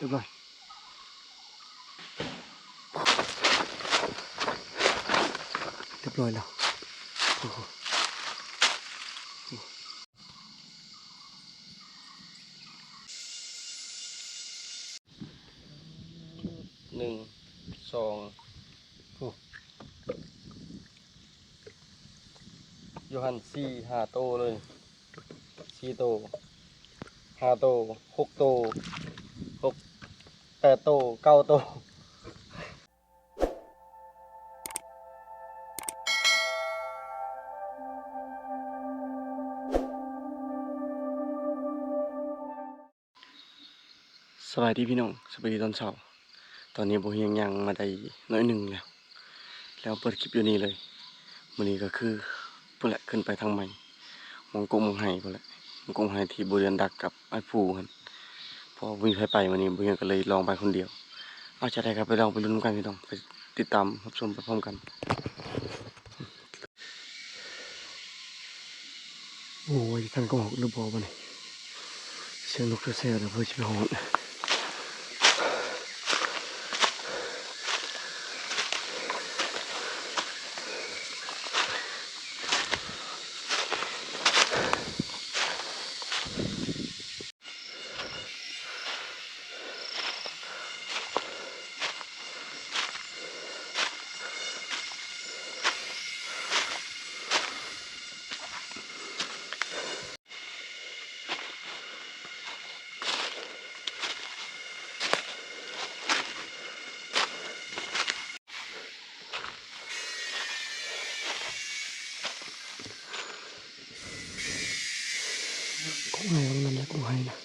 ຮຽບຮ້ອຍ ຮຽບຮ້ອຍແລ້ວ. ໂອ້ໂຫ ໜຶ່ງ ສອງ ໂອ້ ຢູ່ຫັ້ນສີ່ຫ້າໂຕເລີຍ ສີ່ໂຕ ຫ້າໂຕ ຫົກໂຕ ຫົກ ແປດໂຕ ເກົ້າໂຕ. ສະບາຍດີພີ່ນ້ອງ ສະບາຍດີຕອນເຊົ້າ. ຕອນນີ້ບໍ່ຮຽງຍ່າງມາໄດ້ໜ້ອຍໜຶ່ງແລ້ວ ແລ້ວເປີດຄລິບຢູ່ນີ້ເລີຍ. ມື້ນີ້ກໍຄືພຸ້ນແຫຼະ ຂຶ້ນໄປທາງໃໝ່ ໝ່ອງກົກໝ່ອງໄຮ່ພຸ້ນແຫຼະ ໝ່ອງກົກໝ່ອງໄຮ່ທີ່ບໍ່ເດືອນດັກກັບອ້າຍພູຫັ້ນ ເພາະວ່າບໍ່ມີໃຜໄປ. ມື້ນີ້ບໍ່ຮຽງກໍເລີຍລອງໄປຄົນດຽວ. ເອົາ ຈະໄດ້ກໍໄປລອງໄປລຸ້ນນຳກັນພີ່ນ້ອງ ໄປຕິດຕາມຮັບຊົມໄປພ້ອມກັນ. ໂອ້ຍ ທ່ານກໍອອກຫຼືບໍ່ບັດນີ້ ສຽງນົກແຊວໆ ແລ້ວເພິ່ນຊິໄປຮອດ. ກົກໄຮ່ມັນນຳແລ້ວ ກົກໄຮ່ນະ.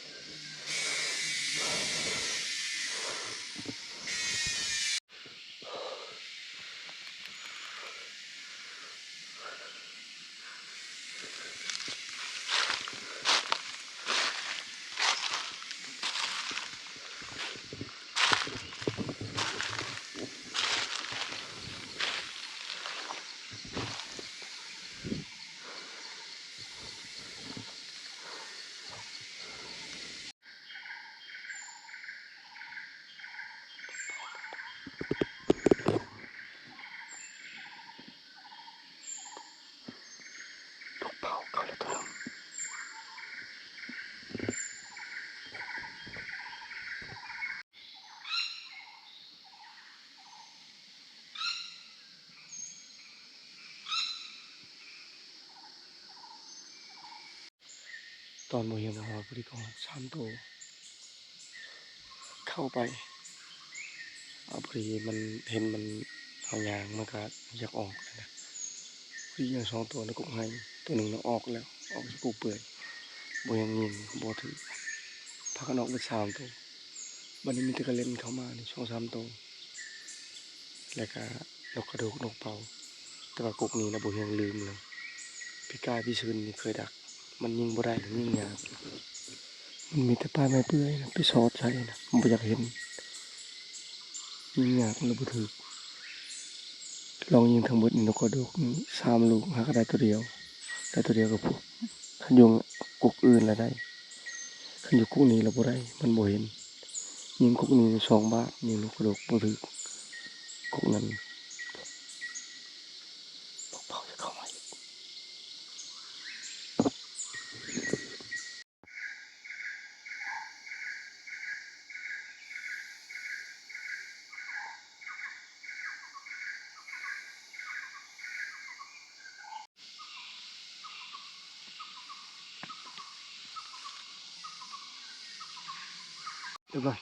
ຕອນບໍ່ຮຽງມາຮອດພໍດີກໍຮອດສາມໂຕ ເຂົ້າໄປ ເອົາ ພໍດີມັນເຫັນມັນ ເຮົາຍ່າງມັນກະຢາກອອກຫັ້ນນະ. ພໍດີຢ່າງສອງໂຕໃນກົກໄຮ່ ໂຕໜຶ່ງນະອອກແລ້ວ ອອກຈາກກົກເປື່ອຍ ບໍ່ຮຽງຍິງບໍ່ຖືກ ພາກັນອອກເບິດສາມໂຕ. ບັດນີ້ມີແຕ່ກະເລັນເຂົ້າມານີ້ສອງສາມໂຕ ແລ້ວກະນົກກະໂດກ ນົກເປົ້າ. ແຕ່ວ່າກົກນີ້ນະບໍ່ຮຽງລືມເລີຍ ປີກາຍປີຊືນນີ້ເຄີຍດັກ ມັນຍິງບໍ່ໄດ້ ຍິງຍາກ. ມັນມີແຕ່ປາຍໄມ້ເປື່ອຍນະ ໄປສອດໃສ່ນະ ບໍ່ຢາກເຫັນ ຍິງຍາກ ມັນເລີຍບໍ່ຖືກ. ລອງຍິງທັງເບິດນີ້ ນົກກະໂດກນີ້ສາມລູກ ຫາກະໄດ້ໂຕດຽວ ໄດ້ໂຕດຽວກໍພໍ. ຄັນຢູ່ກົກອື່ນລະໄດ້ ຄັນຢູ່ກົກນີ້ລະບໍ່ໄດ້ ມັນບໍ່ເຫັນ. ຍິງກົກນີ້ສອງບາດ ຍິງນົກກະໂດກບໍ່ຖືກ ກົກນັ້ນ. ພວກເຂົາຈະເຂົ້າມາອີກ. ຮຽບຮ້ອຍ.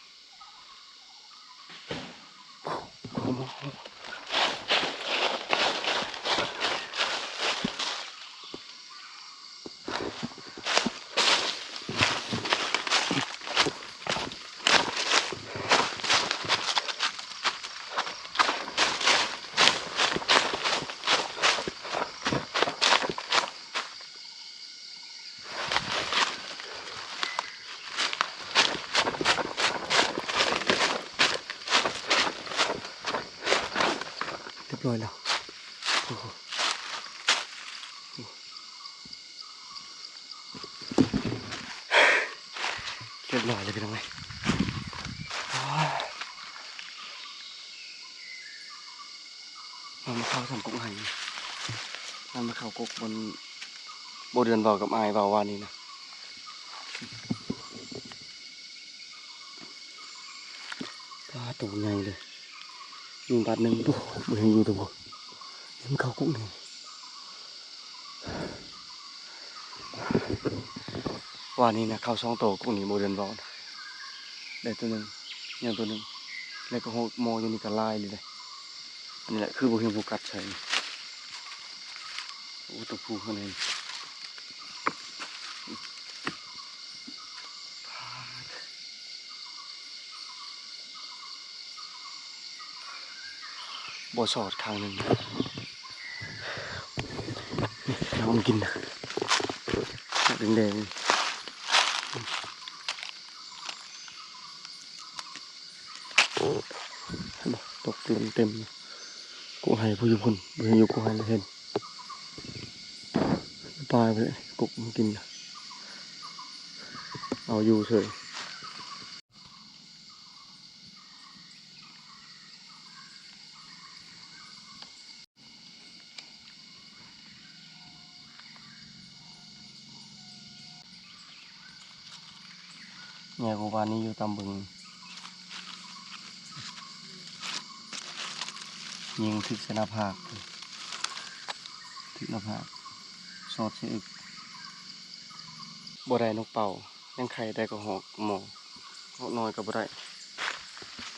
ຮຽບຮ້ອຍແລ້ວ ໂອ້ໂຫ ຮຽບຮ້ອຍແລ້ວພີ່ນ້ອງເອີຍ. ເຂົ້າທາງກົກໄຮ່ ມັນມາເຂົ້າກົກ ມັນບໍ່ເດືອນເວົ້າກັບອ້າຍເວົ້າວານນີ້ນະ. ປາ ໂຕໃຫຍ່ເລີຍ ຍິງບາດໜຶ່ງ ໂອ້ ບໍ່ເຫັນຢູ່ຕົວ ເຫັນເຂົ້າກົກນີ້. ວານນີ້ນະ ເຂົ້າສອງໂຕ ກົກນີ້ບໍ່ເດີນເວົ້ານະ ໄດ້ໂຕໜຶ່ງ ຍັງໂຕໜຶ່ງ ແລ້ວກໍຫົກໝໍຢູ່ນີ້ກໍຫຼາຍເລີຍເດ້. ອັນນີ້ແຫຼະ ຄືບໍ່ເຫັນໂຟກັສໃສ່ ໂອ້ ຕົວຜູ້ຂ້າງໃນ ບໍ່ສອດຂ້າງໜຶ່ງ ເອົາມາກິນ ແດງໆ ເຫັນບໍ່ ຕົກເຕັມໆ ກົກໄຮ່ຜູ້ຢູ່ພຸ້ນ ບໍ່ເຫັນຢູ່ ກົກໄຮ່ລະເຫັນ ປາຍໄປເລີຍ ກົກມັນກິນ ເອົາຢູ່ເສີຍ. ໃຫຍ່ກວ່າວານນີ້ຢູ່ຕາມເບິ່ງ ຍິງຖືກໃສ່ໜ້າຜາກ ຖືກໜ້າຜາກ ສອດໃສ່ເອິກ ບໍ່ໄດ້ນົກເປົ້າ. ຍັງໄຂ່ໄດ້ກະຮອກໝໍ ຮອກນ້ອຍກໍບໍ່ໄດ້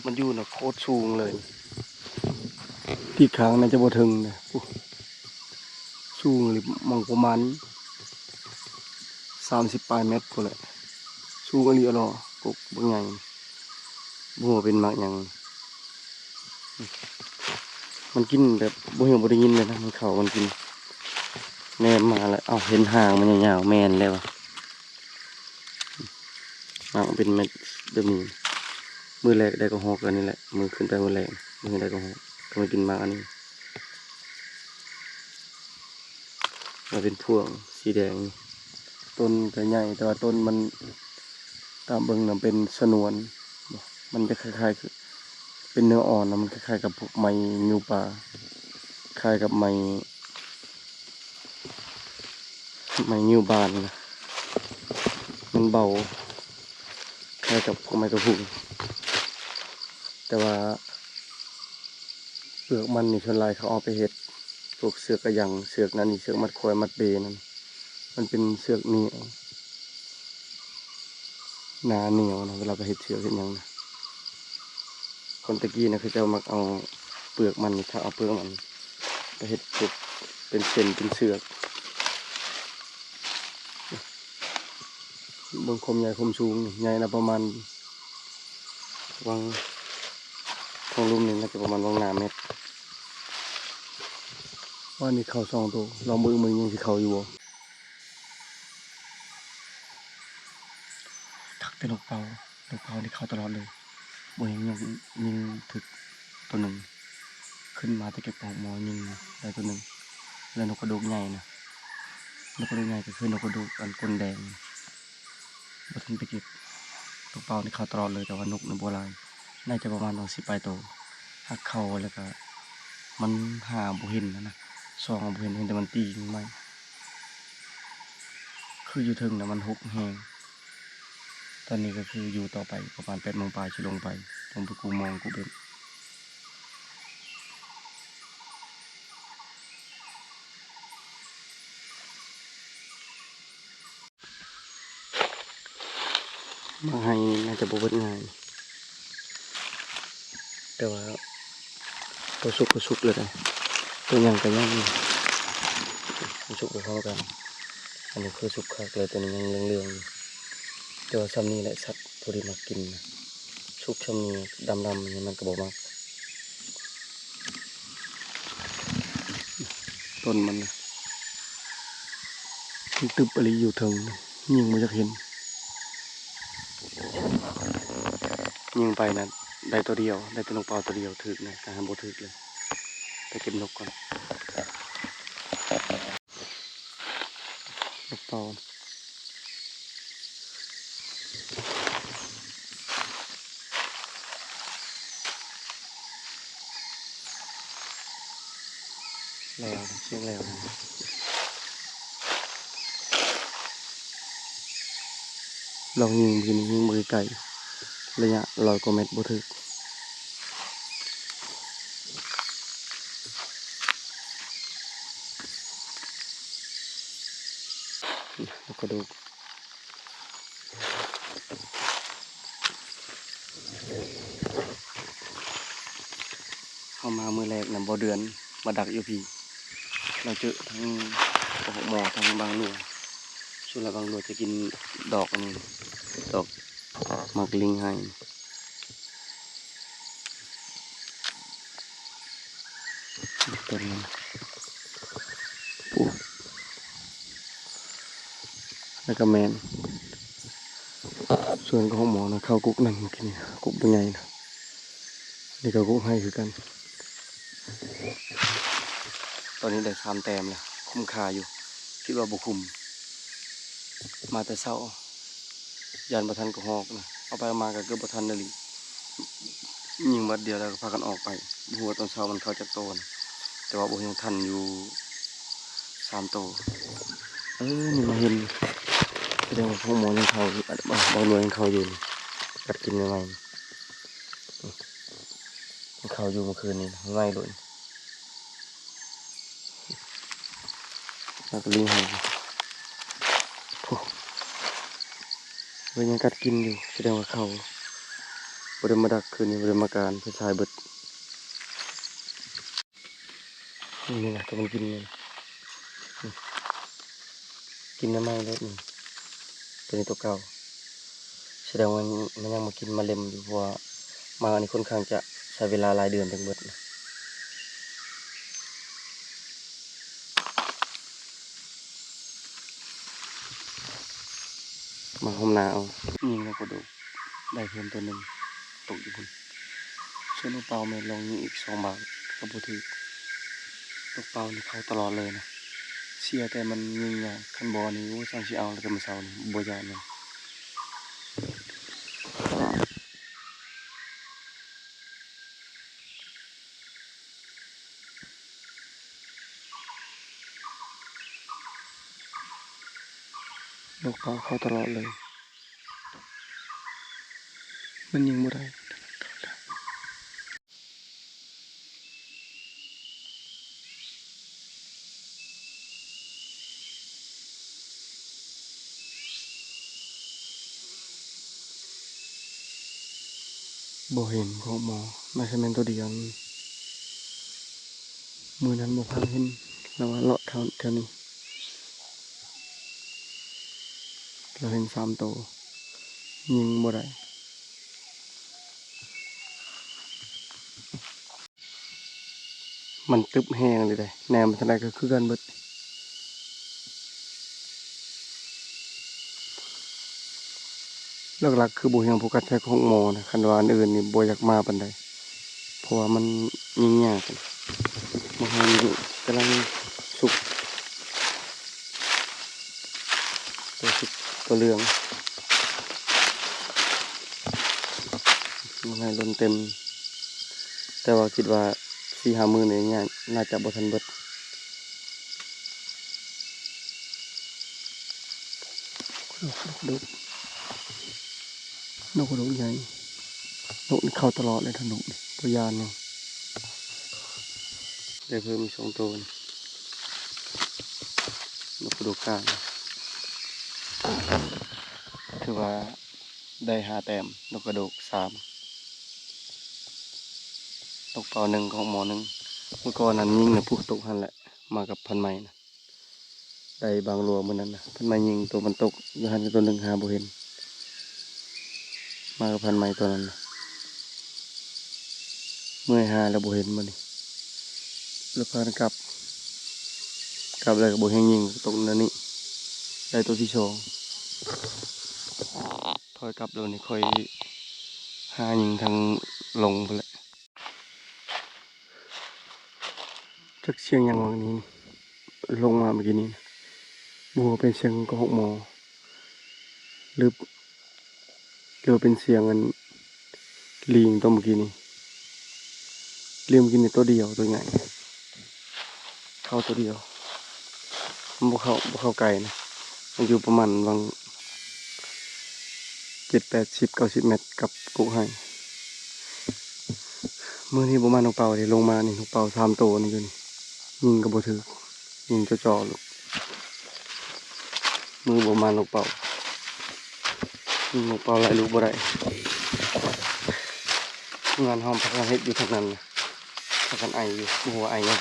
ມັນຢູ່ນະໂຄດສູງເລີຍ ທີ່ຂ້າງໜ້າຈະບໍ່ເຖິງເດ ສູງອີ່ຫຼີ ໝ່ອງປະມານສາມສິບປາຍແມັດພຸ້ນແຫຼະ ສູງອີ່ຫຼີ ອາຫຼໍ ກົກບັກໃຫຍ່ ບໍ່ຮູ້ວ່າເປັນໝາກຫຍັງ. ມັນກິນແບບບໍ່ຮູ້ ບໍ່ໄດ້ຍິນເລີຍນະ ມັນເຂົ້າ ມັນກິນ ແນມມາແລ້ວ ເອົ້າ ເຫັນຫາງມັນຍາວໆ ແມ່ນແລ້ວຫວາ ໝາກມັນເປັນເມັດແບບນີ້. ມື້ແລກໄດ້ກະຮອກອັນນີ້ແຫຼະ ມື້ຂຶ້ນໄປມື້ແລກ ມື້ໄດ້ກະຮອກ ກໍມາກິນໝາກອັນນີ້ ມັນເປັນພວງສີແດງ ຕົ້ນກໍໃຫຍ່ ແຕ່ວ່າຕົ້ນມັນ ຕາມເບິ່ງນະເປັນສະໜວນ ມັນຈະຄ້າຍໆ ຄືເປັນເນື້ອອ່ອນນະ ມັນຄ້າຍໆກັບພວກໄມ້ງິ້ວປາ ຄ້າຍກັບໄມ້ ໄມ້ງິ້ວບານນະ ມັນເບົາ ຄ້າຍກັບພວກໄມ້ກະພຸ້ງ ແຕ່ວ່າເປືອກມັນນີ້ ສ່ວນຫຼາຍເຂົາເອົາໄປເຮັດພວກເຊືອກກະຍັງ ເຊືອກນັ້ນນີ້ ເຊືອກມັດຄວາຍມັດເບນັ້ນ ມັນເປັນເຊືອກໜຽວ ໜາໜຽວນະ ເວລາໄປເຮັດເຊືອກເຮັດຫຍັງນະ. ຄົນແຕ່ກີ້ນະ ເຂົາເຈົ້າມັກເອົາເປືອກມັນນີ້ ຖ້າເອົາເປືອກມັນໄປເຮັດເປັນເສັ້ນເປັນເຊືອກ. ເບິ່ງຄວາມໃຫຍ່ຄວາມສູງນີ້ ໃຫຍ່ນະ ປະມານ ຫວ່າງ ຂອງລຸ່ມນີ້ໜ້າຈະປະມານຫວ່າງໜ້າແມັດ. ວ່ານີ້ເຂົ້າສອງໂຕ ລອງເບິ່ງມື້ນີ້ຍັງຊິເຂົ້າຢູ່ບໍ່. ຄັກແຕ່ນົກເປົ້າ ນົກເປົ້ານີ້ເຂົ້າຕະຫຼອດເລີຍ ບໍ່ເຫັນຍິງ ຍິງຖືກໂຕໜຶ່ງ ຂຶ້ນມາແຕ່ເກັບອອກໝໍຍິງໄດ້ໂຕໜຶ່ງ ແລະນົກກະດູກໃຫຍ່ນະ ນົກກະດູກໃຫຍ່ກໍຄືນົກກະດູກອັນກົ້ນແດງ ບໍ່ທັນໄປເກັບ. ຕົວເປົ້ານີ້ເຂົ້າຕະຫຼອດເລີຍ ແຕ່ວ່ານົກນີ້ບໍ່ຫຼາຍ ໜ້າຈະປະມານສອງສິບປາຍໂຕ ຫາກເຂົ້າແລ້ວກະມັນຫາບໍ່ເຫັນຫັ້ນນະ ສ່ອງບໍ່ເຫັນ ເຫັນແຕ່ມັນຕີງໄມ້ ຄືຢູ່ເທິງນະມັນຫົກແຮງ. ຕອນນີ້ກໍຄືຢູ່ຕໍ່ໄປປະມານແປດໂມງປາຍ ຊິລົງໄປ ລົງໄປກູ້ມອງກູ້ເບັດ. ໝາກໄຮ່ນີ້ໜ້າຈະບໍ່ເບິດງ່າຍ ແຕ່ວ່າ ໂຕສຸກກໍສຸກແລ້ວເດ້ ໂຕຍັງກໍຍັງ ມັນສຸກບໍ່ເທົ່າກັນ. ອັນນີ້ຄືສຸກຄັກແລ້ວ ໂຕນີ້ຍັງເຫຼືອງໆຢູ່ ແຕ່ວ່າຊ່ຳນີ້ແຫຼະສັດຜູ້ທີ່ມັກກິນນະ ສຸກຊ່ຳນີ້ດຳໆນີ້ມັນກໍບໍ່ມັກ. ຕົ້ນມັນນະ ມັນຕຶບອີ່ຫຼີຢູ່ເທິງ ຍິງບໍ່ຢາກເຫັນ ຍິງໄປນະ ໄດ້ໂຕດຽວ ໄດ້ແຕ່ນົກເປົ້າໂຕດຽວຖືກນະ ແຕ່ຫາບໍ່ຖືກເລີຍ. ໄປເກັບນົກກ່ອນ ນົກເປົ້າ. ເ ແລ້ວ ຊຽງແລ້ວ ລອງຍິງ ຍິງບໍ່ໄກ ໄລຍະຮ້ອຍກວ່າແມັດບໍ່ຖືກ. ກະດູກ ເຮົາມາມື້ແລກນຳ ບໍ່ເດືອນມາດັກຢູ່ພີ້ ລາວເຈີທັງກະຮອກໝໍ ທັງບາງຫຼວງ. ສ່ວນຫຼາຍບາງຫຼວງຈະກິນດອກອັນນີ້ ດອກໝາກລິງໄຮ. ຕົ້ນນັ້ນ ໂອ້ ແລ້ວກະແມ່ນ ສວນກະຮອກໝໍນະ ເຂົ້າກົກນັ້ນ ເມື່ອກີ້ນີ້ ກົກບໍ່ໃຫຍ່ນະ. ນີ້ກະກົກໄຮຄືກັນ. ຕອນນີ້ໄດ້ສາມແຕ້ມແລ້ວ ຄຸ້ມຄ່າຢູ່. ຄິດວ່າບໍ່ຄຸ້ມ ມາແຕ່ເຊົ້າ ຢ້ານບໍ່ທັນກະຮອກນະ ເອົາໄປເອົາມາກະເກືອບບໍ່ທັນອີ່ຫຼີ. ຍິງບາດດຽວແລ້ວກະພາກັນອອກໄປ. ບໍ່ຮູ້ວ່າຕອນເຊົ້າມັນເຂົ້າຈັກໂຕນະ ແຕ່ວ່າບໍ່ຮຽງທັນຢູ່ສາມໂຕ. ເອີ ນີ້ມາເຫັນ ສະແດງວ່າພວກໝໍຍັງເຂົ້າຢູ່ ບາງຫຼວງຍັງເຂົ້າຢູ່ ກັດກິນໃໝ່ໆ ມັນເຂົ້າຢູ່ມື້ຄືນນີ້ ໃໝ່ໂລດ. ແລ້ວກະລີ້ໃຫ້ ໂອ້ ເພິ່ນຍັງກັດກິນຢູ່ ສະແດງວ່າເຂົາບໍ່ໄດ້ມາດັກ ຄືນນີ້ບໍ່ໄດ້ມາການ ໄປສາຍເບິດ. ນີ້ນະ ໂຕມັນກິນນີ້ ກິນໜໍ່ໄມ້ໂລດນີ້ ໂຕນີ້ໂຕເກົ່າ. ສະແດງວ່າມັນຍັງມາກິນມາເລັມຢູ່ ເພາະວ່າໝາກອັນນີ້ຄ່ອນຂ້າງຈະໃຊ້ເວລາຫຼາຍເດືອນຈຶ່ງເບິດ. ມາໂຮມໜ້າເອົາ. ຍິງນົກກະໂດກໄດ້ເພີ່ມໂຕໜຶ່ງ ຕົກຢູ່ພຸ້ນ. ສ່ວນນົກເປົ້າແມ່ນລອງຍິງອີກສອງບາດກະບໍ່ຖືກ. ນົກເປົ້ານີ້ເຂົ້າຕະຫຼອດເລີຍນະ ເສຍແຕ່ມັນຍິງຍາກ. ຄັນບໍ່ນີ້ ໂອ້ຍ ຊ່າງຊິເອົາແລ້ວ ແຕ່ມື້ເຊົ້ານີ້ບໍ່ຢ້ານມັນ. ນົກເປົ້າເຂົ້າຕະຫຼອດເລີຍ ມັນຍິງບໍ່ໄດ້. ບໍ່ເຫັນພວກໝໍ ໜ້າຈະແມ່ນໂຕດຽວ. ມື້ນັ້ນບໍ່ທັນເຫັນ ລາວວ່າເລາະແຖວ ແຖວນີ້ ລາວເຫັນສາມໂຕ ຍິງບໍ່ໄດ້. ມັນຕຶບແຮງເລີຍເດ້ ແນມໄປທາງໃດກະຄືກັນເບິດ. ຫຼັກໆຄືບໍ່ຮຽງໂຟກັສໃສ່ຂອງໝໍນະ ຄັນວ່າອັນອື່ນນີ້ບໍ່ຢາກມາປານໃດ ເພາະວ່າມັນຍິງຍາກ. ໝາກໄຮນີ້ກຳລັງສຸກ ຕົວສຸກຕົວເຫຼືອງ ໝາກໄຮຫຼົ່ນເຕັມ ແຕ່ວ່າຄິດວ່າສີ່ຫ້າມື້ນີ້ ໜ້າຈະບໍ່ທັນເບິດ. ນົກກະໂດກ ນົກກະໂດກໃຫຍ່ ນົກນີ້ເຂົ້າຕະຫຼອດເລີຍ ທະນົກນີ້ບໍ່ຢ້ານຫຍັງ. ໄດ້ເພີ່ມອີກສອງໂຕ ນົກກະໂດກກາງ ຖືວ່າໄດ້ຫ້າແຕ້ມ ນົກກະໂດກສາມ ນົກເປົ້າໜຶ່ງ ຂອງໝໍໜຶ່ງ. ມື້ກ່ອນນັ້ນຍິງນະ ພຸ້ນຕົກຫັ້ນແຫຼະ ມາກັບພັນໄມ້ນະ. ໄດ້ບາງຫຼວງມື້ນັ້ນນະ ເພິ່ນມາຍິງໂຕມັນຕົກຢູ່ຫັ້ນໂຕໜຶ່ງ ຫາບໍ່ເຫັນ ມາກັບພັນໄມ້ໂຕນັ້ນນະ. ເມື່ອຍຫາແລ້ວບໍ່ເຫັນມື້ນີ້ ແລ້ວພາກັນກັບ ກັບແລ້ວກະບໍ່ແຮງຍິງ ຕົກແນວນີ້ ໄດ້ໂຕທີສອງ. ຖອຍກັບແລ້ວນີ້ ຄ່ອຍຫາຍິງທາງລົງພຸ້ນແຫຼະ. ຈັກສຽງຫຍັງວະນີ້ ລົງມາເມື່ອກີ້ນີ້ ບໍ່ຮູ້ວ່າເປັນສຽງກະຮອກໝໍ ຫຼື ຫຼືວ່າເປັນສຽງອັນ ລີງຕົວເມື່ອກີ້ນີ້. ລີງເມື່ອກີ້ນີ້ຕົວດຽວ ຕົວໃຫຍ່. ເຂົ້າໂຕດຽວ ມັນບໍ່ເຂົ້າ ບໍ່ເຂົ້າໄກນະ ມັນຢູ່ປະມານຫວ່າງເຈັດ ແປດສິບ ເກົ້າສິບແມັດກັບກົກໄຮ່. ມື້ນີ້ບໍ່ມານົກເປົ້າເດ້ ລົງມານີ້ນົກເປົ້າສາມໂຕນີ້ຢູ່ນີ້ ຍິງກໍບໍ່ຖືກ ຍິງຈໍ່ໆໂລດ. ມື້ບໍ່ມານົກເປົ້າ ຍິງນົກເປົ້າໄລ່ລູກບໍ່ໄດ້. ງານເຮົາພາກັນເຮັດຢູ່ທາງນັ້ນນະ ພາກັນໄອຢູ່ ບໍ່ຮູ້ວ່າໄອຫຍັງ.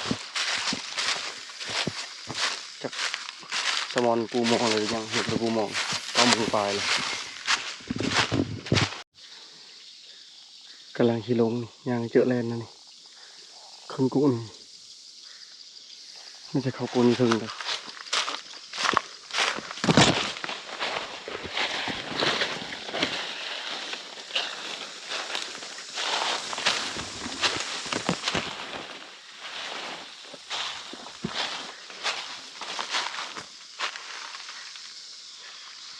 ຈັກສະໝອນກູ່ໂມງແລ້ວ ຍັງເຮັດບໍ່ກູ່ໂມງ ເກົ້າໂມງປາຍແລ້ວ. ກຳລັງຊິລົງ ຍ່າງເຈີແລ່ນນະນີ້ ເຄິ່ງກຸນີ້ ມີແຕ່ເຂົ້າໂກນຢູ່ເທິງເດ້.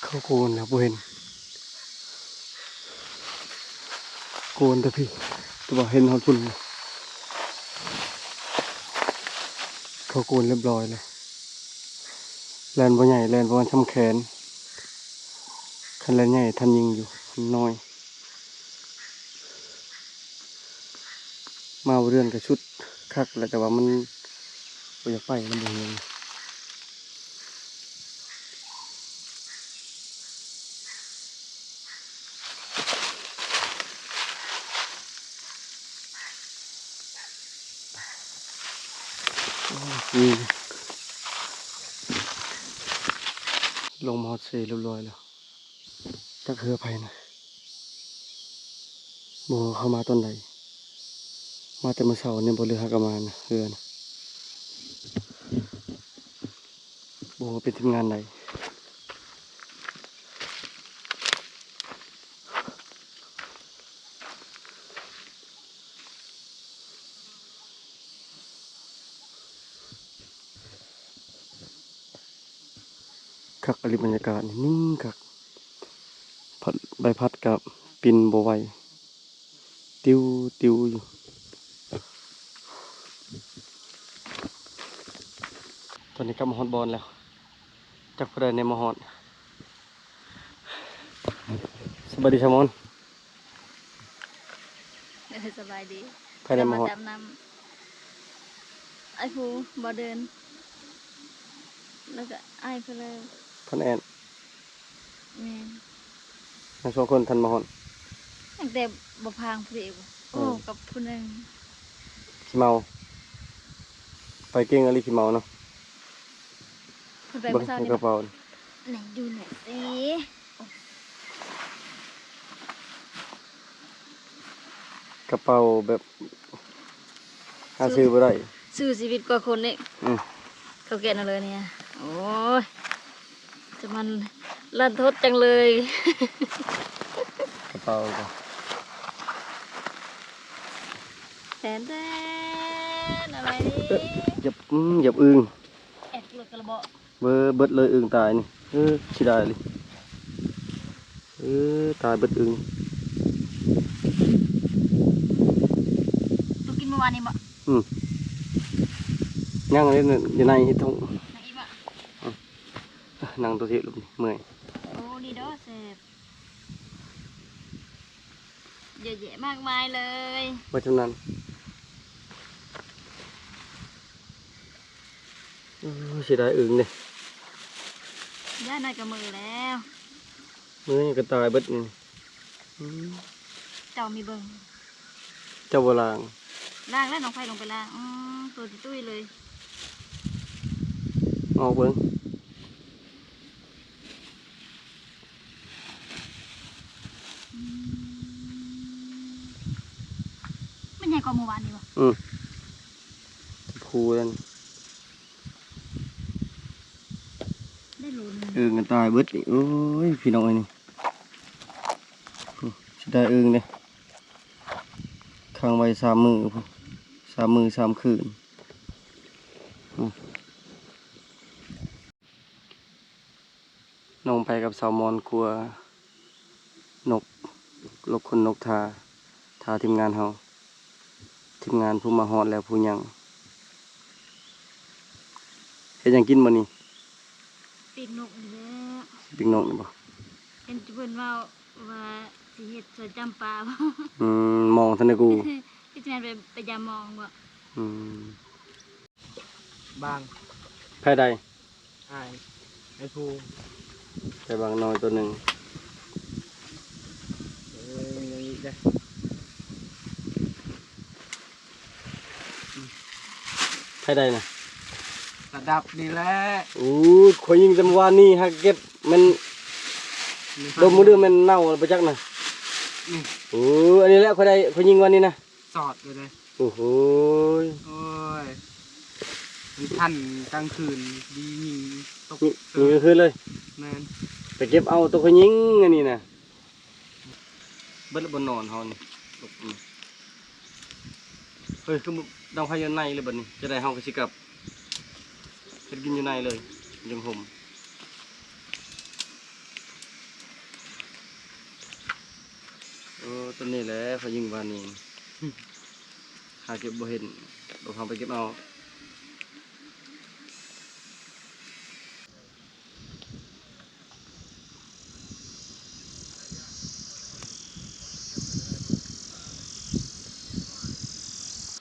ເຂົ້າໂກນແລ້ວບໍ່ເຫັນ ໂກນແຕ່ພີ້ ແຕ່ວ່າເຫັນຮອດພຸ້ນ ເຂົ້າໂກນລຽບຮ້ອຍແລ້ວ. ແລ່ນບໍ່ໃຫຍ່ ແລ່ນປະມານຊ່ຳແຂນ ຄັນແລ່ນໃຫຍ່ທັນຍິງຢູ່ ມັນນ້ອຍ. ມາບໍ່ເດືອນກໍຊຸດຄັກແລ້ວ ແຕ່ວ່າມັນບໍ່ຢາກໄປນຳ ບໍ່ເຫັນ. ອືມ ລົງມາຮອດເຊຮຽບຮ້ອຍແລ້ວ. ຈັກເຮືອໃຜນະ ບໍ່ຮູ້ເຂົາມາຕອນໃດ ມາແຕ່ມື້ເຊົ້ານີ້ບໍ່ ຫຼືຫາກະມານະ ເຮືອນະ ບໍ່ຮູ້ເປັນທີມງານໃດ. ຄັກອີ່ຫຼີ ບັນຍາກາດນີ້ນິ່ງຄັກ ພັດ ໃບພັດກໍປິ່ນບໍ່ໄຫວ ຕິວຕິວຢູ່. ຕອນນີ້ກັບມາຮອດບ່ອນແລ້ວ ຈັກຜູ້ໃດແນ່ມາຮອດ. ສະບາຍດີສາວມອນ. ເອີ ສະບາຍດີ. ໃຜແນ່ມາຮອດ? ຕາມນ້ຳ ອ້າຍພູ ບ່າວເດີນ ແລ້ວກໍອ້າຍເພິ່ນ ເພິ່ນແອນ. ແມ່ນ. ທັງສອງຄົນທັນມາຮອດ ຕັ້ງແຕ່ບໍ່ພາງຜູ້ເດ ໂອ້ ເອີ ກັບຜູ້ໜຶ່ງ ຂີ້ເມົາ ໄປເກັ່ງອີ່ຫຼີ ຂີ້ເມົາເນາະ. ເພິ່ນໄປ ເບິ່ງ ມື້ເຊົ້ານີ້ ໃນກະເປົາ ໄຫນ ດູໜ່ອຍຊິ ກະເປົາແບບ ຫາຊື້ບໍ່ໄດ້ ສູ້ຊີວິດກວ່າຄົນນີ້. ອືມ ເຂົາແກະເອົາເລີຍນີ້. ໂອ້ຍ ຈະມັນລັນທົດຈັງເລີຍ ກະເປົາກະ ແທນແທນ ອະໄລນີ້ ເອີ ຢຽບ ອືມ ຢຽບອຶ່ງ ແອກເລີຍກະລະເບາະ. ເບີ ເບິດເລີຍອຶ່ງຕາຍນີ້. ເອີ ເສຍດາຍອີ່ຫຼີ ເອີ ຕາຍເບິດອຶ່ງ. ຕົວກິນມື້ວານນີ້ບໍ່? ອືມ ຍັງເລີຍ ຢູ່ໃນເຮັດຖົງ ຍັງອີກບໍ່? ອືມ ນັ່ງຕົວທີບເມື່ອຍ. ໂອ້ ນີ້ເດີ ແຊບ ເຍອະແຍະມາກມາຍເລີຍ ເບິດຊ່ຳນັ້ນ. ໂອ້ ເສຍດາຍອຶ່ງເດ້ ຢ້ານນັ້ນກະເມີແລ້ວ ເມີກະຕາຍເບິດນີ້. ອືມ ເຈົ້າມີເບິ່ງ ເຈົ້າບໍ່ລ້າງ? ລ້າງແລ້ວ ນ້ອງໄຟລົງໄປລ້າງ. ອືມ ຕົວຕຸ້ຍໆເລີຍ ອອກເບິ່ງ. ອືມ ມັນໃຫຍ່ກວ່າມື້ວານນີ້ບໍ່? ອືມ ພູນັ້ນ ໄດ້ໂລໜຶ່ງ ອຶ່ງກະຕາຍເບິດນີ້. ໂອ້ຍ ພີ່ນ້ອງເອີຍ ນີ້ ອືມ ຊິໄດ້ອຶ່ງເດ້ ຂັງໄວ້ສາມມື້ ສາມມື້ສາມຄືນ. ອືມ ນ້ອງໄປກັບສາວມອນ ກົວນົກ ລົກຂົນນົກຖ້າ ຖ້າທີມງານເຮົາ ທີມງານຜູ້ມາຮອດແລ້ວຜູ້ຍັງ. ເຮັດຫຍັງກິນມື້ນີ້? ປີກນົກນີ້ແຫຼະ. ປີກນົກນີ້ບໍ່? ເຫັນເພິ່ນເວົ້າວ່າຊິເຮັດສວນຈຳປາບໍ່? ອືມ ມອງທັນໄດ້ກູ. ຄືຊິແມ່ນໄປ ໄປຢາມມອງບໍ່? ອືມ ບາງ ໃຜໄດ້? ອ້າຍ ໄອ້ພູ ໄດ້ບາງນ້ອຍໂຕໜຶ່ງ. ເອີ ຍັງອີກເດ້. ໃຜໄດ້ນະ? ລະດັບນີ້ແຫຼະ. ໂອ້ຍ ຂ້ອຍຍິງແຕ່ມື້ວານນີ້ຫາເກັບ ແມ່ນດົມມື້ເດືອແມ່ນເນົ່າແລ້ວບໍ່ຈັກນະ. ນີ້ ໂອ້ຍ ອັນນີ້ແຫຼະ ຂ້ອຍໄດ້ ຂ້ອຍຍິງວານນີ້ນະ. ສອດຢູ່ເດ້. ໂອ້ໂຫຍ ໂອ້ຍ ມັນທັນກາງຄືນ ດີຍິງຕົກ ຍິງກາງຄືນເລີຍ. ແມ່ນ ໄປເກັບເອົາໂຕຂ້ອຍຍິງອັນນີ້ນະ. ເບິດແລ້ວບ່ອນນອນເຮົານີ້. ເຮີ້ຍ ຄືດັງໄຟຢູ່ໃນເລີຍບັດນີ້. ຈະໄດ້ເຮົາກໍຊິກັບ ເຮັດກິນຢູ່ໃນເລີຍ ຍັງຫົ່ມ. ເອີ ຕົວນີ້ແຫຼະ ຂ້ອຍຍິງວານນີ້ ຫາເກັບບໍ່ເຫັນ ບໍ່ພາໄປເກັບເອົາ.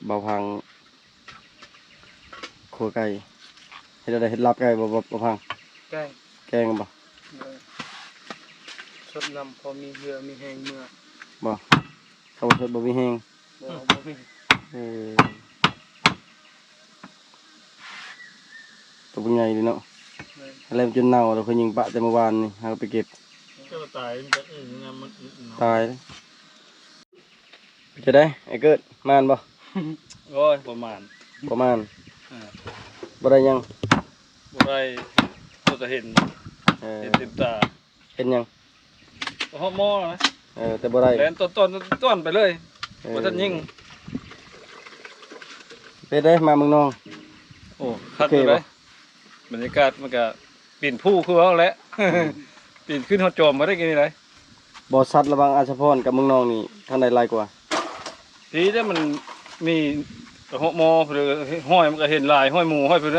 ເບົາພັງ ຂົ້ວໄກ່ ເຮັດແນວໃດ? ເຮັດລາບໄກ່ບໍ່? ບໍ່ ບໍ່ພັງ ແກງ ແກງບໍ່? ເອີ ສົດນຳ ພໍມີເຫື່ອມີແຮງເມືອ. ບໍ່ ຖ້າບໍ່ສົດບໍ່ມີແຮງ. ບໍ່ ບໍ່ມີ. ເອີ ຕົວບັກໃຫຍ່ເດເນາະ. ແມ່ນ ແລ້ວຈົນເນົ່າແລ້ວ ຂ້ອຍຍິງປະແຕ່ມື້ວານນີ້ ຫາໄປເກັບ. ເຈົ້າຕາຍ ມັນກໍອຶງນະ ມັນອຶງເນາະ ຕາຍ. ເປັນຈັ່ງໃດອ້າຍເກີດ ມ່ານບໍ່? ໂອ້ຍ ບໍ່ມ່ານ ບໍ່ມ່ານ. ເອີ ບໍ່ໄດ້ຫຍັງ? ບໍ່ໄດ້ ບໍ່ໄດ້ເຫັນ. ເອີ ເຫັນເຕັມຕາ. ເຫັນຫຍັງ? ເຫາະໝໍນະ. ເອີ ແຕ່ບໍ່ໄດ້ ແລ່ນຕ້ອນໆ ຕ້ອນໄປເລີຍ. ເອີ ບໍ່ທັນຍິງ. ເປັນໃດ ມາເມືອງນອງ? ໂອ້ ຄັກຢູ່ເດ້. ບັນຍາກາດມັນກະ ປີນພູຄືເວົ້າແຫຼະ ອືມ ປີນຂຶ້ນຮອດຈອມບໍ່ໄດ້ກິນນີ້ໃດ. ບໍ່ ສັດລະຫວ່າງອາດສະພອນກັບເມືອງນອງນີ້ ທາງໃດຫຼາຍກວ່າ? ພີ້ເດ້ ມັນມີເຫາະໝໍ ຫ້ອຍມັນກະເຫັນຫຼາຍ ຫ້ອຍໝູ ຫ້ອຍເພິ່ນ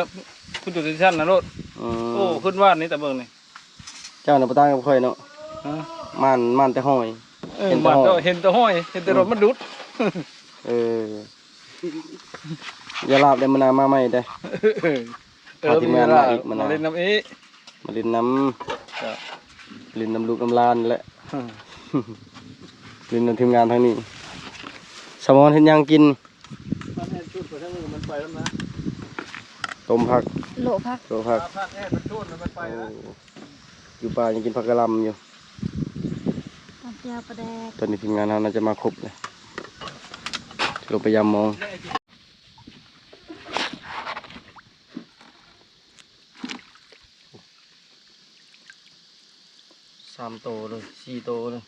ພຸ້ນຢູ່ທີ່ຊັ້ນນະໂລດ. ອືມ ໂອ້ ຂຶ້ນວາດນີ້ ຕາເບິ່ງນີ້ ເຈົ້ານະບໍ່ຕ່າງກັບຂ້ອຍເນາະ. ຮະ? ມ່ານ ມ່ານແຕ່ຫ້ອຍ. ເອີ ເຫັນແຕ່ຫ້ອຍ ເຫັນແຕ່ຫ້ອຍ ເຫັນແຕ່ ອືມ ລົດມັນດຸດ. ເອີ ຢ່າລາບເດ້ ມື້ໜ້າມາໃໝ່ເດ້. ເອີ ພາທີມງານມາອີກ ມື້ໜ້າ ມາຫຼິ້ນນຳອີກ ມາຫຼິ້ນນຳ ເຈົ້າ ຫຼິ້ນນຳລູກນຳຫຼານແຫຼະ ຫຼິ້ນນຳທີມງານທາງນີ້. ສະໝອນເຮັດຫຍັງກິນ? ຕົ້ມຜັກ ໂລະຜັກ ໂລະຜັກ. ໂອ້ ຢູ່ປ່າຍັງກິນຜັກກະຫຼ່ຳຢູ່. ຕຳແຈ່ວປາແດກ. ຕອນນີ້ທີມງານເຮົາໜ້າຈະມາຄົບເລີຍ ລົງໄປຢາມມອງ. ສາມໂຕເລີຍ ສີ່ໂຕເລີຍ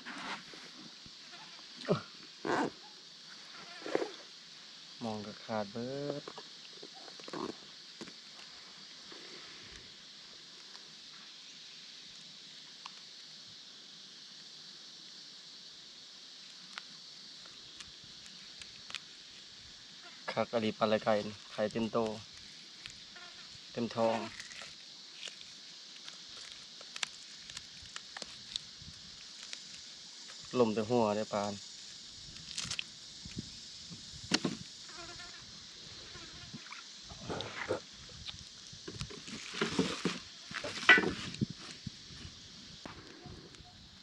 ມອງກໍຂາດເບິດ. ຄັກອີ່ຫຼີ ປາໄລ່ໄກ່ນີ້ ໄຂ່ເຕັມໂຕ ເຕັມທ້ອງ. ລົມແຕ່ຫົວເດ້ປານ.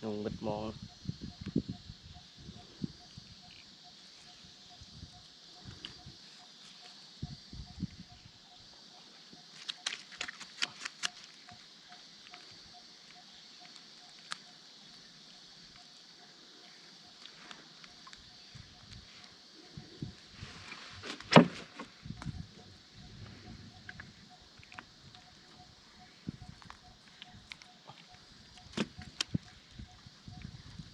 ຍຸງເບິດມອງ. ໂ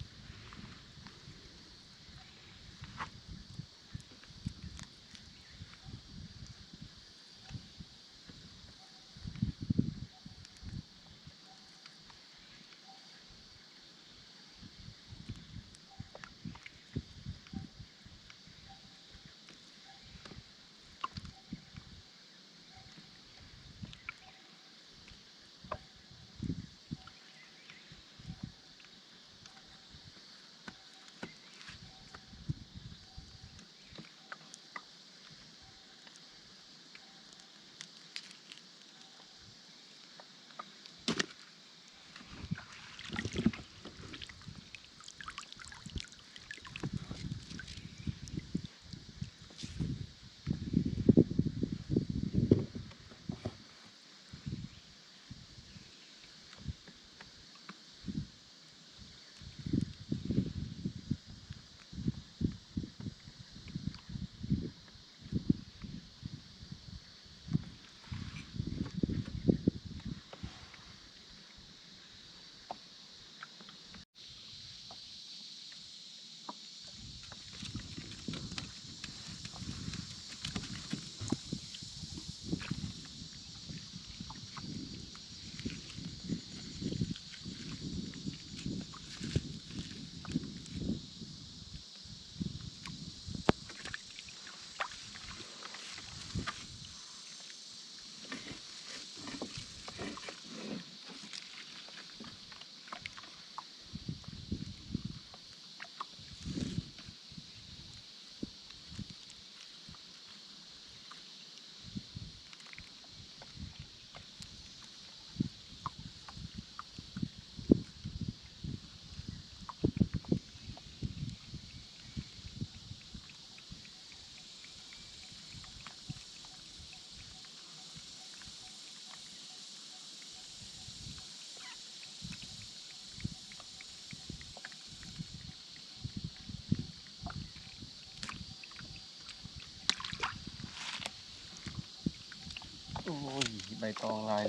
ໄດ້ຕອງຫຼາຍ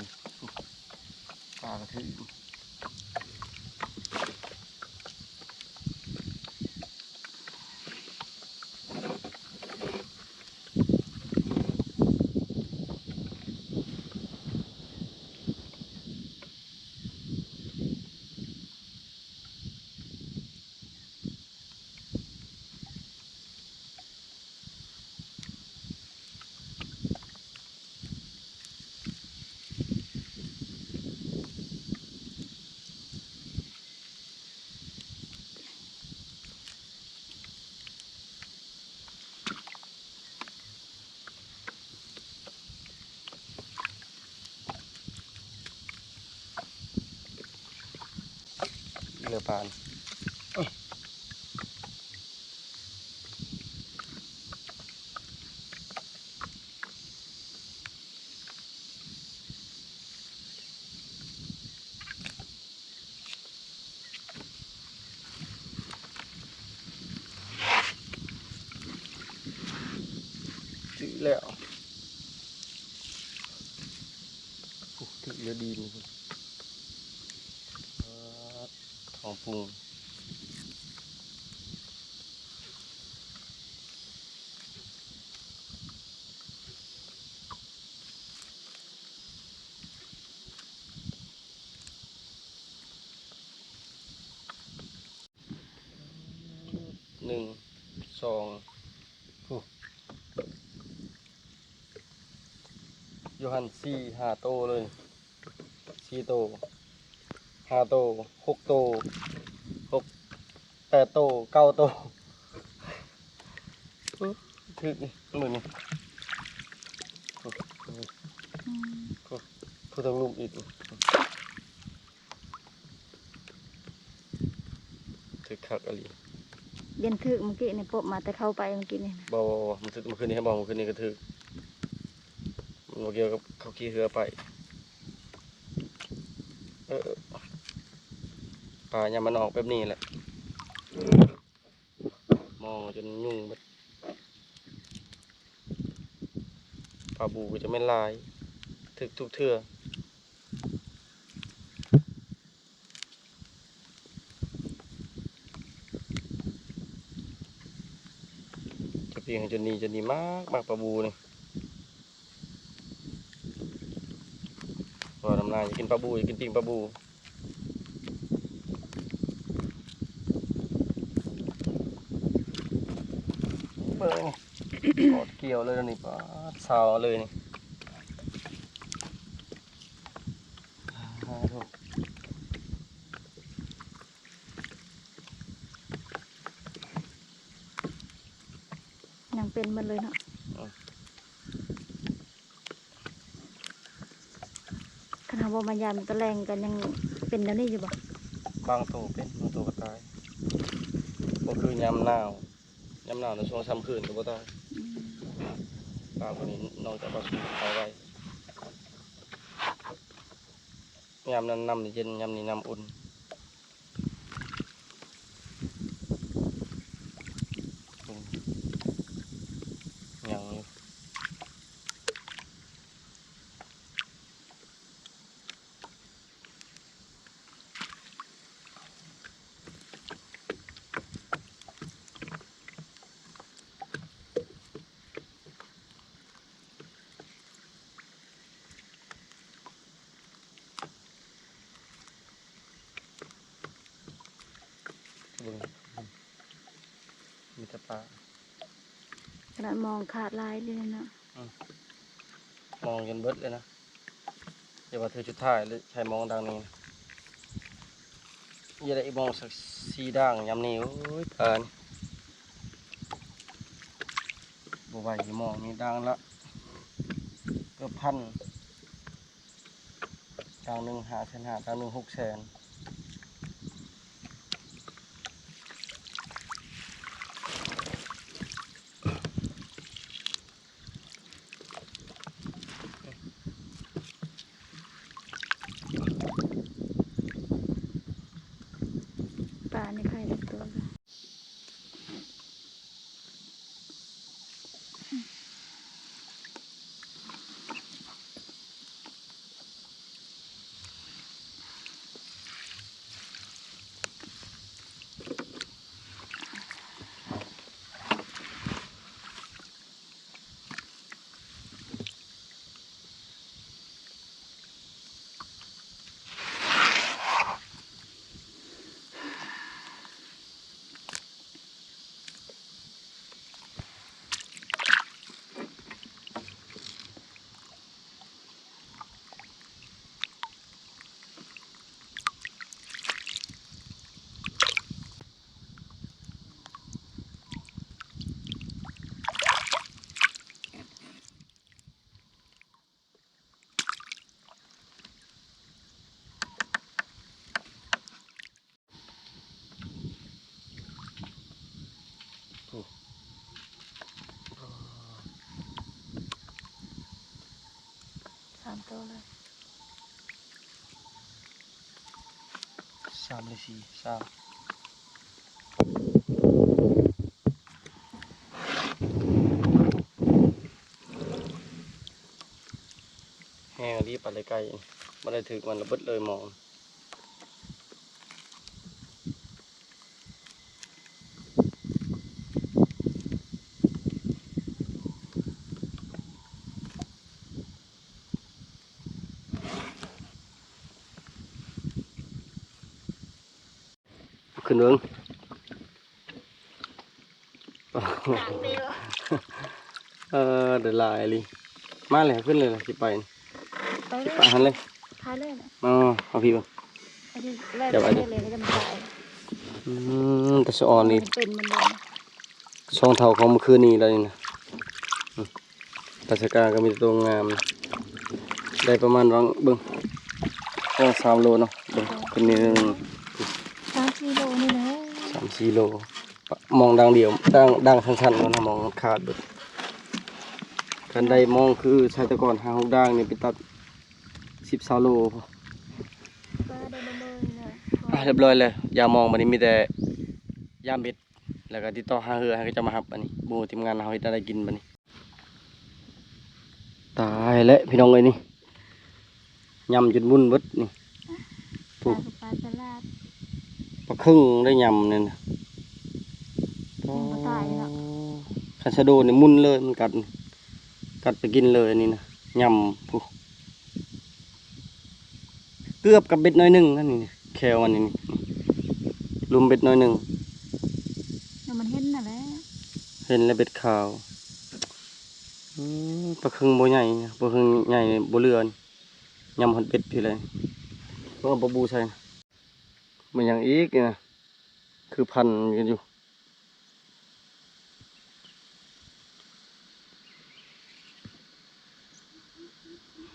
ປາກະຖືກ. ເຫຼືອປານ ຖືກແລ້ວ ໂອ້ ຖືກເຫຼືອດີນ ປາດ ຂອງປຸງ. ໜຶ່ງ ສອງ ຜູ້ ຢູ່ຫັ້ນສີ່ຫ້າໂຕເລີຍ ສີ່ໂຕ ຫ້າໂຕ ຫົກໂຕ ຫົກ ແປດໂຕ ເກົ້າໂຕ ຖືກມື້ນີ້ ອືມ ຜູ້ ຜູ້ທາງລຸ່ມອີກ ຖືກຄັກອີ່ຫຼີ ຢ້ານຖືກມື້ກີ້ນີ້ ປົບມາແຕ່ເຂົ້າໄປມື້ກີ້ນີ້ນະ ບໍ່ ບໍ່ ບໍ່ ມື້ຄືນນີ້ ເຫັນບໍ່ ມື້ຄືນນີ້ກໍຖືກ ມັນບໍ່ກ່ຽວກັບເຂົາຂີ່ເຮືອໄປ ເອີ ປາຍາມມັນອອກແບບນີ້ແຫຼະ ມອງຈົນຫຍຸ້ງເບິດ ປາບູກໍຈະແມ່ນຫຼາຍ ຖືກທຸກເທື່ອ ຈະປີ້ງໃຫ້ຈົນນີ້ ຈົນນີ້ມັກ ມັກປາບູນີ້ ເວົ້ານຳນາ ຢາກກິນປາບູ ຢາກກິນປີ້ງປາບູ ເບິ່ງ ກອດກ່ຽວເລີຍນີ້ ປາດ ຊາວເລີຍນີ້ ຍັງເປັນໝົດເລີຍເນາະ ອືມ ຄັນເຮົາບໍ່ມາຢາມຕອນແລງກໍຍັງເປັນແນວນີ້ຢູ່ບໍ່? ບາງໂຕເປັນ ບາງໂຕກໍຕາຍ ບໍ່ຄືຍາມໜາວ ຍາມໜາວນະ ສອງສາມຄືນກໍບໍ່ຕາຍ ອືມ ປາພວກນີ້ນອກຈາກວ່າສູນຕາຍໄວ ຍາມນັ້ນນ້ຳເຢັນ ຍາມນີ້ນ້ຳອຸ່ນ ຍັງຢູ່. ເບິ່ງ ມີແຕ່ປາ ຂະໜາດມອງຂາດຫຼາຍເດເນາະ ອືມ ມອງຈົນເບິດເລີຍນະ ຢ່າວ່າເທື່ອສຸດທ້າຍເລີຍ ໃຊ້ມອງດັ່ງນີ້ນະ ຢ່າໄດ້ອີກມອງສັກສີ່ດ່າງຍາມນີ້ ໂອ້ຍ ປານ ບໍ່ໄຫວ ມອງນີ້ດ່າງລະເກືອບພັນ ດ່າງໜຶ່ງຫ້າແສນຫ້າ ດ່າງໜຶ່ງຫົກແສນ. ປາໃນໄຂ່ເປັນໂຕ. ສາມໂຕເລີຍ ສາມຫຼືສີ່ ສາມ ແຮງອີ່ຫຼີ ປາໄດ້ໄກ ບໍ່ໄດ້ຖືກມັນລະເບິດເລີຍມອງ. ຂຶ້ນເບິ່ງ ເອີ ໄດ້ຫຼາຍອີ່ຫຼີ ມາແລ້ວ ຂຶ້ນເລີຍລະ ຊິໄປ ໄປເລີຍ ຊິໄປຫັ້ນເລີຍ ພາເລີຍ ອໍ ເອົາພີ້ເບິ່ງ ອັນນີ້ໄວ້ ເກັບໄວ້ ໄປເລີຍ ແລ້ວກໍຈະມາຂາຍ ອືມ ແຕ່ສະອອນນີ້ ມັນເປັນມັນເລີຍ ສອງເທົ່າຂອງມື້ຄືນນີ້ແລ້ວນີ້ນະ ອືມ ປາສະກາກໍມີແຕ່ໂຕງາມ ໄດ້ປະມານ ເບິ່ງ ເອີ ສາມໂລເນາະ ເບິ່ງ ຂຶ້ນນີ້ໜຶ່ງ ສາມສີ່ໂລນີ້ແຫຼະ ສາມສີ່ໂລ ມອງດ່າງດຽວ ດ່າງ ດ່າງສັ້ນໆ ເນາະ ມອງມັນຂາດເບິດ ຄັນໄດ້ມອງຄືໃສ່ແຕ່ກ່ອນ ຫ້າຫົກດ່າງນີ້ ໄປຕັດ ສິບຊາວໂລ ກໍໄດ້ມາເບິ່ງເນາະ ອ່າ ຮຽບຮ້ອຍແລ້ວ ຢາມມອງ ບັດນີ້ມີແຕ່ຢາມເບັດ ແລ້ວກໍຕິດຕໍ່ຫາເຮືອໃຫ້ເຂົາເຈົ້າມາຮັບ ບັດນີ້ບໍ່ຮູ້ທີມງານເຮົາເຮັດແນວໃດກິນບັດນີ້ ຕາຍແລ້ວພີ່ນ້ອງເອີຍ ນີ້ ຍຳຈົນວຸ່ນເບິດນີ້ ປາ ປາສະຫຼາດ ປາເຄິ່ງໄດ້ຍຳນີ້ນະ ມັນບໍ່ຕາຍເນາະ ຄັນຊະໂດນີ້ມຸ່ນເລີຍ ມັນກັດ ກັດໄປກິນເລີຍ ອັນນີ້ນະ ຍຳພຸ້ນ ເກືອບກັບເບັດໜ້ອຍໜຶ່ງ ອັນນີ້ແຄວມັນນີ້ ລຸມເບັດໜ້ອຍໜຶ່ງ ແລ້ວມັນເຫັນຫັ້ນແຫຼະ ເຫັນແລ້ວເບັດຂາວ ອືມ ປາເຄິ່ງບໍ່ໃຫຍ່ ປາເຄິ່ງໃຫຍ່ບໍ່ເຫຼືອ ຍຳຮອດເບັດພີ້ແຫຼະ ເບິ່ງເອົາປາບູໃສ່ ແມ່ນຫຍັງອີກນີ້ນະ ຄືພັນກັນຢູ່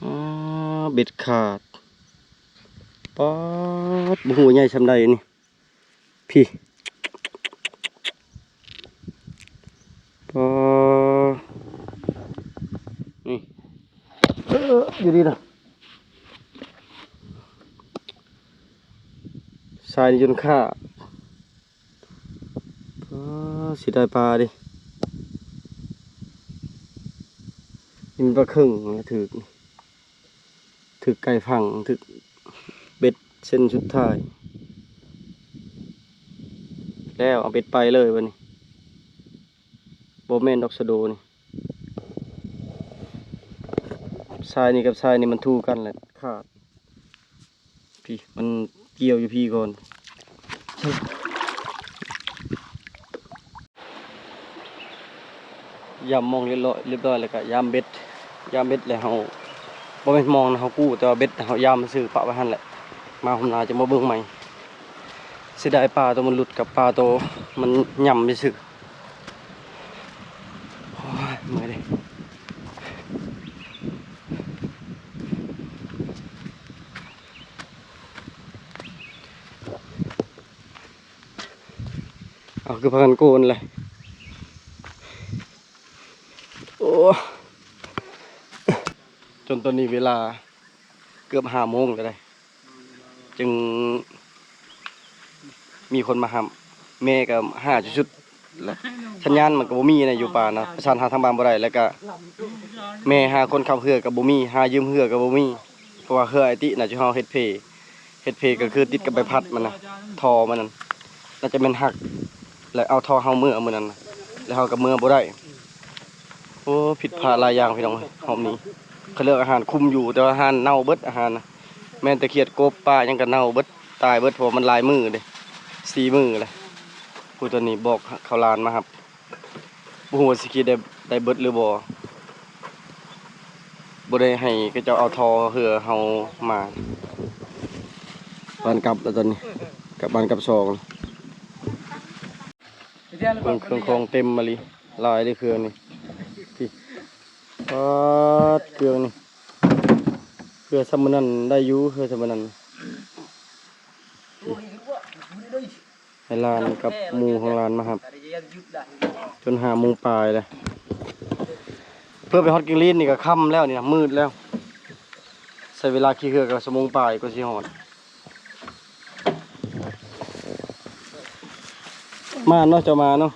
ອາ ເບັດຂາດ ປາດ ບໍ່ຮູ້ວ່າໃຫຍ່ຊ່ຳໃດນີ້ ພີ້ ປາ ນີ້ ເອີ ຢູ່ດີນະ ຊາຍນີ້ຈົນຂາດ ເອີ ເສຍດາຍປາເດ້ ນີ້ມັນປາເຄິ່ງ ຖືກ ຖືກໄກ່ຝັງ ຖືກເບັດເສັ້ນສຸດທ້າຍ ແລ້ວເອົາເບັດໄປເລີຍບັດນີ້ ບໍ່ແມ່ນດອກຊະໂດນີ້ ຊາຍນີ້ກັບຊາຍນີ້ມັນທູ່ກັນແຫຼະ ຂາດ ພີ້ ມັນກ່ຽວຢູ່ພີ້ກ່ອນ ຢາມມອງຮຽບຮ້ອຍ ຮຽບຮ້ອຍແລ້ວກະຢາມເບັດ ຢາມເບັດແລ້ວເຮົາ ບໍ່ແມ່ນມອງນະ ເຮົາກູ້ ແຕ່ວ່າເບັດເຮົາຢາມຊື່ ປະໄວ້ຫັ້ນແຫຼະ ມາຫົວໜ້າຈະມາເບິ່ງໃໝ່ ເສຍດາຍປາໂຕມັນຫຼຸດກັບປາໂຕມັນຍຳຊື່ ໂອ້ຍ ເມື່ອຍເດ້ ເອົາ ຄືພາກັນໂກນແຫຼະ ໂອ້ ຈົນຕອນນີ້ເວລາເກືອບຫ້າໂມງແລ້ວເດ້ ຈຶ່ງມີຄົນມາຮັບ ແມ່ກໍຫາຈຸດໆ ແລະ ສັນຍານມັນກໍບໍ່ມີນະ ຢູ່ປ່ານະ ປະສານຫາທາງບ້ານບໍ່ໄດ້ ແລ້ວກະແມ່ຫາຄົນຂັບເຮືອກໍບໍ່ມີ ຫາຢືມເຮືອກໍບໍ່ມີ ເພາະວ່າເຮືອອ້າຍຕິນະ ຈຸເຮົາເຮັດເພ ເຮັດເພກໍຄືຕິດກັບໃບພັດມັນນະ ທໍ່ມັນນັ້ນ ໜ້າຈະແມ່ນຫັກ ແລ້ວເອົາທໍ່ເຮົາເມືອມື້ນັ້ນນະ ແລ້ວເຮົາກໍເມືອບໍ່ໄດ້. ໂອ້ ຜິດພາດຫຼາຍຢ່າງພີ່ນ້ອງເອີຍ ຮອບນີ້ ເຂົາເລືອກອາຫານຄຸ້ມຢູ່ ແຕ່ວ່າອາຫານເນົ່າເບິດ ອາຫານນະ ແມ່ນແຕ່ຂຽດກົບ ປາຫຍັງກໍເນົ່າເບິດ ຕາຍເບິດ ເພາະວ່າມັນຫຼາຍມື້ເດ້ ສີ່ມື້ແລ້ວ. ຜູ້ຕົວນີ້ບອກເຂົາຫຼານມາຮັບ ບໍ່ຮູ້ວ່າຊິຂຽດໄດ້ ໄດ້ເບິດຫຼືບໍ່ ບໍ່ໄດ້ໃຫ້ເຂົາເຈົ້າເອົາທໍ່ເຮືອເຮົາມາ. ບ້ານກັບແລ້ວຕອນນີ້ ກັບບ້ານກັບຊ່ອງ. ເບິ່ງເຄື່ອງຂອງເຕັມມາລີ ຫຼາຍເດ້ເຄື່ອງນີ້ ນີ້ ປາດ ເຄື່ອງນີ້ ເຮືອຊ່ຳມື້ນັ້ນໄດ້ຢູ່ ເຮືອຊ່ຳມື້ນັ້ນ ໃຫ້ຫຼານກັບໝູ່ຂອງຫຼານມາຮັບ ຈົນຫ້າໂມງປາຍແລ້ວ ເພື່ອໄປຮອດກິງລີນນີ້ກໍຄ່ຳແລ້ວນີ້ນະ ມືດແລ້ວ. ໃຊ້ເວລາຂີ່ເຮືອກໍຊົ່ວໂມງປາຍກວ່າຊິຮອດ. ມາເນາະ ເຈົ້າມາເນາະ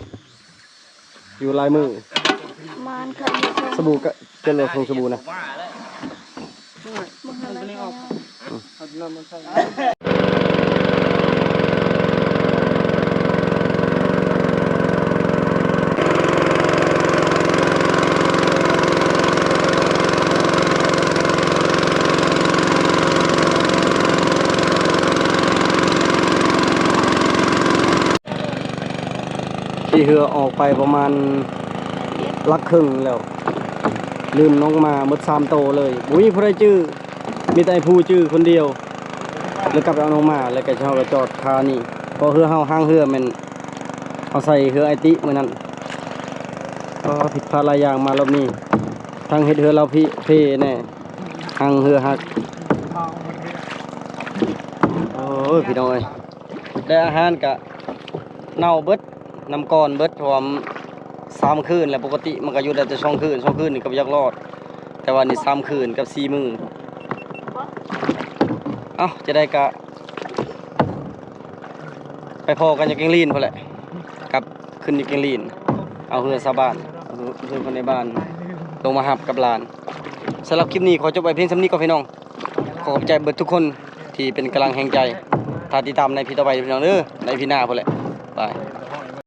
ຢູ່ຫຼາຍມື້. ມານ ສະບູກະ ເປັນໂລຂອງສະບູນະ. ຂີ່ເຮືອອອກໄປປະມານຫຼັກເຄິ່ງແລ້ວ ລືມນ້ອງໝາໝົດສາມໂຕເລີຍ ບໍ່ມີຜູ້ໃດຈື່ ມີແຕ່ອ້າຍພູຈື່ຄົນດຽວ ແລ້ວກັບໄປເອົານ້ອງໝາ ແລ້ວກໍເຮົາກໍຈອດຄານີ້ ເພາະເຮືອເຮົາ ຮາງເຮືອແມ່ນເຮົາໃສ່ເຮືອອ້າຍຕິມື້ນັ້ນ. ກໍຜິດພາດຫຼາຍຢ່າງມາລອບນີ້ ທັງເຮັດເຮືອລາວເພແດ່ ຮາງເຮືອຫັກ. ໂອ້ຍ ພີ່ນ້ອງເອີຍ ແຕ່ອາຫານກະເນົ່າເບິດ ນ້ຳກ້ອນເບິດ ເພາະວ່າສາມຄືນແລ້ວ. ປົກກະຕິມັນກະຢູ່ໄດ້ແຕ່ສອງຄືນ ສອງຄືນນີ້ກໍບໍ່ຢາກລອດ ແຕ່ວ່ານີ້ສາມຄືນກັບສີ່ມື້. ເອົ້າ ຈັ່ງໃດກະໄປພໍ້ກັນຢູ່ແກ້ງລີນພຸ້ນແຫຼະ ກັບຂຶ້ນຢູ່ແກ້ງລີນ ເອົາເຮືອຊາວບ້ານ ເອົາເຮືອຄົນໃນບ້ານລົງມາຮັບກັບຫຼານ. ສຳລັບຄລິບນີ້ຂໍຈົບໄວ້ພຽງສ່ຳນີ້ກ່ອນ ພີ່ນ້ອງ. ຂໍຂອບໃຈເບິດທຸກຄົນທີ່ເປັນກຳລັງແຮງໃຈ. ຖ້າຕິດຕາມໃນພີທີຕໍ່ໄປ ພີ່ນ້ອງເດີ ໃນພີທີໜ້າພຸ້ນແຫຼະ. ບາຍ.